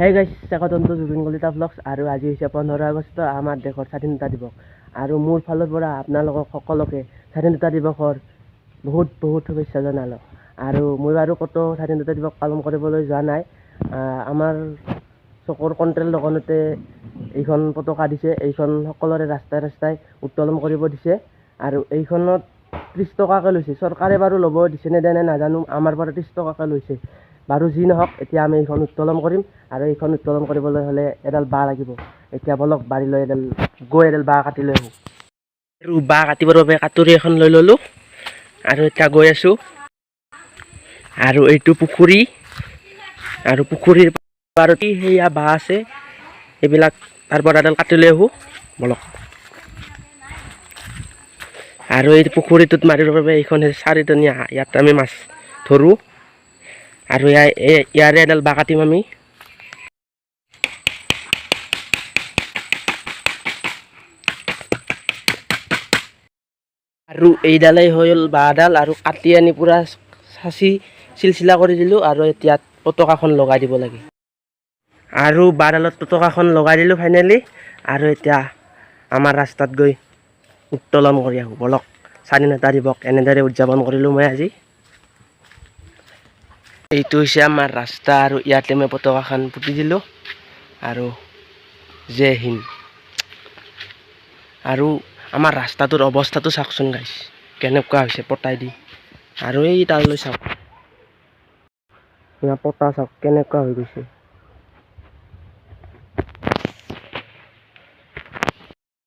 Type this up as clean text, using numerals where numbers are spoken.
হে গাইছ, স্বাগতম টু জুবিন কলিতা ভ্লগছ। আৰু আজি হৈছে 15 আগষ্ট, আমাৰ দেশৰ স্বাধীনতা দিৱস। আৰু মোৰ ফালৰ পৰা আপোনালোকক সকলোকে স্বাধীনতা দিৱসৰ বহুত বহুত শুভেচ্ছা জনালোঁ। আৰু মই বাৰু ক'তো স্বাধীনতা দিৱস পালন কৰিবলৈ যোৱা নাই। আমাৰ চকৰ কণ্ট্ৰেল দোকানতে এইখন পতাকা দিছে, এইখন সকলোৰে ৰাস্তাই ৰাস্তাই উত্তোলন কৰিব দিছে। আৰু এইখনত 30 টকাকৈ লৈছে। চৰকাৰে বাৰু ল'ব দিছে নে দিয়া নাই নাজানো, আমাৰ পৰা 30 টকাকৈ লৈছে। বাৰু যি নহওক, এতিয়া আমি এইখন উত্তোলন কৰিম। আৰু এইখন উত্তোলন কৰিবলৈ হ'লে এডাল বাঁহ লাগিব। এতিয়া ব'লক বাৰীলৈ এডাল গৈ এডাল বাঁহ কাটি লৈ আহোঁ। আৰু বাঁহ কাটিবৰ বাবে কাটৰি এখন লৈ ল'লোঁ আৰু এতিয়া গৈ আছোঁ। আৰু এইটো পুখুৰী, আৰু পুখুৰীৰ পাৰতে সেয়া বাঁহ আছে, এইবিলাক তাৰ পৰা এডাল কাটি লৈ আহোঁ ব'লক। আৰু এই পুখুৰীটোত মাৰিবৰ বাবে এইখন হৈছে চাৰিটনীয়া, ইয়াত আমি মাছ ধৰোঁ। আৰু ইয়াৰে এডাল বাঁহ কাটিম আমি। আৰু এইডালেই হ'ল বাঁহডাল। আৰু কাটি আনি পূৰা চাঁচি চিলচিলা কৰি দিলোঁ। আৰু এতিয়া পতাকাখন লগাই দিব লাগে। আৰু বাঁহডালত পতাকাখন লগাই দিলোঁ ফাইনেলি। আৰু এতিয়া আমাৰ ৰাস্তাত গৈ উত্তোলন কৰি আহোঁ ব'লক। স্বাধীনতা দিৱস এনেদৰে উদযাপন কৰিলোঁ মই আজি। এইটো হৈছে আমাৰ ৰাস্তা আৰু ইয়াতে মই পতাকাখন পুতি দিলোঁ। আৰু জয় হিন্দ। আৰু আমাৰ ৰাস্তাটোৰ অৱস্থাটো চাওকচোন গাইছ, কেনেকুৱা হৈছে পতাই দি। আৰু এই তালৈ চাওক, পতা চাওক কেনেকুৱা হৈ গৈছে।